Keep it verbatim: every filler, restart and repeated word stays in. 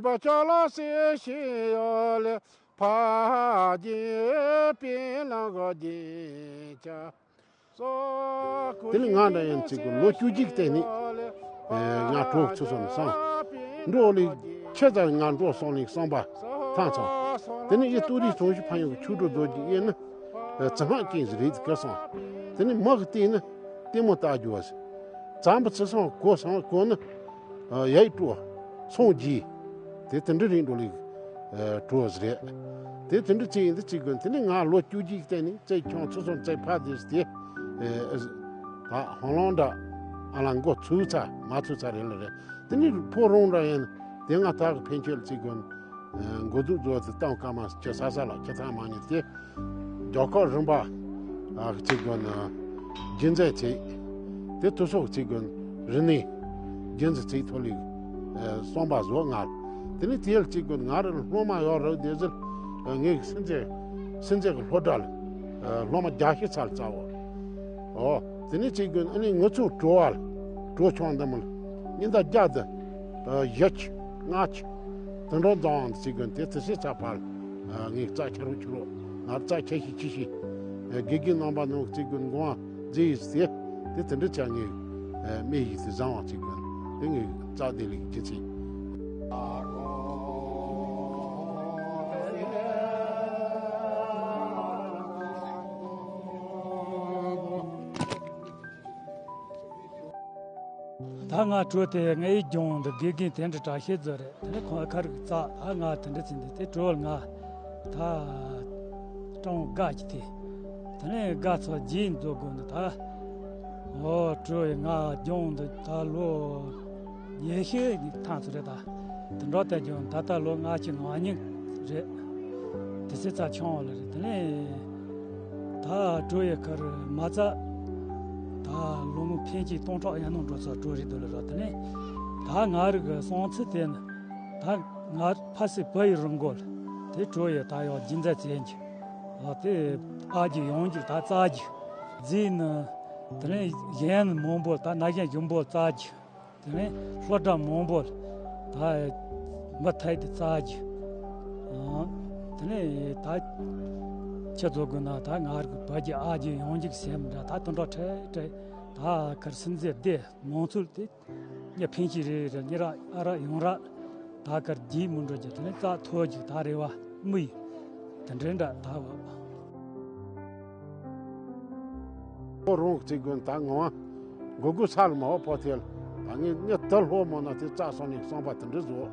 པ་ཅ་ལག་སེ་ཤི་ཡོ་ལེ་ཕ་རྒྱལ་པའི་ལ་གོ་རྒྱལ་ཆ། དེ་ནི་ང་འདྲ་ཡན་ཚིག་གི་ལོ་བཅུ་གཅིག་སྟེང་ནི་ང་གྲོགས་ཚུལ་སོང་སང་འགྲོ་ལི་ཁྱེད་ཚ་ང་འགྲོ་སོང་ལི་སོང་པ་ཐང་ཚང་། དེ་ནི་ཡི་ཏུ་རི་ཚོང་ཞུ་ཕ་ཡོང་གི་ཆུ་འགྲོ་རྡོ་གི་ཡིན་ན་ཚི་སྔགས་ཀྱིན་ཟི་རིད་གི་སོང་། དེ་ནི་མ་གི་སྟེང་ནི་ལྟད་མོ་ལྟ་རྒྱུ་བ་ཟི་ཙམ་པ་ཚི་སོང་གོ་སོང་གོ་ནི། ཡའི་སྤྲོ། སོང་རྗེས། དེ་དེ་འདྲ་རིང་འགྲོ་ལིག་སྤྲོ་ཟེར། དེ་དེ་འདྲ་ཚེ་ཡིན་དུ་ཚིག་དགོན་དེ་ནི་ང་ལོ་བཅུ་གཅིག་སྟེང་ནི་རྩེ་ཁྱོང་ཚུ་སོང་རྩེ་ཕ་དེ་སྟེ། ད་ཧོང་ལོང་འདྲ་ཨ་ལ་མགོ་ཚུགས་ཚ་མ་ཚུགས་ཚ་རེད་ལ་རེད། དེ་ནི་ཕོ་རོང་འདྲ་ཡིན། དེ་ང་ཐག་གི་ཕན་ཆོད་ལ་ཚིག་དགོན། མགོ་འཛུགས་རྫོགས་དེ་བཏང་ཀ་མ་ཁྱེད་ས་ས་ལ་ཁྱེད་ཐག་མ་ཉེ་དེ། རྒྱལ་ཁབ་རིམ་པ་ཨ་གི་ཚིག་དགོན་ན་རྒྱུན་འཛིན་ཚིག་དེ་དུ་སོགས་ཚིག་དགོན་རི་ནི་རྒྱུན་འཛིན་ཚིག་ཐོ་ལིག་གསོང་པ་བཟོ་ངར། དེ་ནི་དེ་ཡལ་ཚིག་དགོན་ང་རི་སློབ་མ་ཡོད་རེད་དེ་ཟིར་ངེད་ཀྱི་སེམས་ཚེ་སེམས་ཚེ་གི་སློབ་གྲྭ་ལ་སློབ་མ་རྒྱ་ཤི་ཚར་ཚ་བོ། ཨོ་དེ་ནི་ཚིག་དགོན་ཨ་ནི་ངུ་ཚུགས་བྲོ་བ་ལ་བྲོ་ཆོང་འདི་མོ་ལ་ཉིན་ད་རྒྱ་དི་ཡ་ཆི་ང་ཆི། དུད་འགྲོ་འཛོམས་དེ་ཚིག་གོན་དེ་དེ་སྲིད་ཚ་ཕར། ངས་རྩ་ཆ་རུ་ཆུ་རོ། ང་རྩ་ཆ་ཤི་ཆི་ཤི། དགེ་རྒན་རྣམ་པ་ནང་ཚིག་གོན་དགོངས་མཛད་ཡིས་ཟེར། དེ་དེ་འདྲ་ཆ་ངས་སྨྲས་ཡིས་དེ་བཟང་བ་ཚིག་གོན་དེ་ངས་རྩ་དེ་ལས་ཅི་ཚིག་ད་ང་བྲོས་ཏེ་ངའི་ལྗོངས་འདི་དགེ་རྒན་དེ་འདྲ་དྲག་ཤེས་ཚོ་རེད། དེ་ནས་ཁོང་ཁ་རུ་བཙག་ད་ང་དེ་འདྲ་ཚིག་འདི་དེ་བྲོས་ང་ད་སྤྲང་དགའ་གི་དེ་དེ་ནས་དགའ་ཚོ་རྗེས་འཛོ་དགོས་འདུག་ད་ཨོ་བྲོས་ང་ལྗོངས་འདི་ད་ལོ་ཉི་ཤུ་ཐང་ཚོ་རེད། ད་དེ་འགྲོ་ད་ལྗོངས་ད་ལྟ་ལོ་ལྔ་བཅུ་ང་གཉིས་རེད། དེ་སྲིད་རྩ་ཆུང་བ་ལ་རེད། དེ་ནས་ད་བྲོས་ཡི་ཁར་མ་རྩ་ད་ལོ་ངོ་ཕན་ཆད་སྟོང་ཕྲག་ཡན་ནང་འགྲོ་ཚར་བྲོས་རེད་འདུག་ལ་ར། དེ་ནས་ད་ང་རི་གི་སོང་ཚུལ་དེ་ནི་ད་ང་ཕ་སི་བུ་ཡི་རང་མགོ་ལ་དེ་བྲོས་ཡི་ད་ཡང་རྒྱུན་འཛིན་བྱེད་རྒྱུ་ཨ་དེ་ཨ་རྒྱུ་ཡོང་རྒྱུ་ད་རྩ་རྒྱུ་རྫས་ནི་དེ་ནས་གཞན་མང་པོ་ད་ན་གཞོན་གཞོན་པོ་རྩ་རྒྱུ། དེ་ནས་སློབ་གྲྭ་མང་པོར་ད་མི་ཐད་དེ་རྩ་རྒྱུ། དེ་ནས་ད་ཁྱེད་ཚོ་དགོས་ན་ད་ང་ར་གི་བུ་རྒྱུ་ཨ་རྒྱུ་ཡོང་རྒྱུ་སེམས་འདྲ་ད་དུང་འགྲོ་ཁྲེ་ཁྲེ་ད་ཁར་སེམས་ཚེ་བདེ་མང་ཚུལ་དེ་ཉ་ཕན་ཆད་རེ་རེ་ཉེ་ར་ཨ་ར་ཡོང་ར་ད་ཁར་རྒྱུས་མི་འགྲོ་རྒྱུ་དེ་ནས་རྩ་མཐོ་རྒྱུ་ད་རེ་བ་མི་ཡི་དེ་འདྲའི་འདྲ་ད་བ། ཁོ་རང་གི་ཚིག་དགོན་ད་ངོ་མ་མགོ་དགུ་ས་ལ་མ་བ་པོ་ཐེལ་ད་ངས་ངས་ད་ལྷོ་མོ་ན་དེ་རྩ་སོང་ནས་གསང་པ་དེ་འདྲ་བཟོ།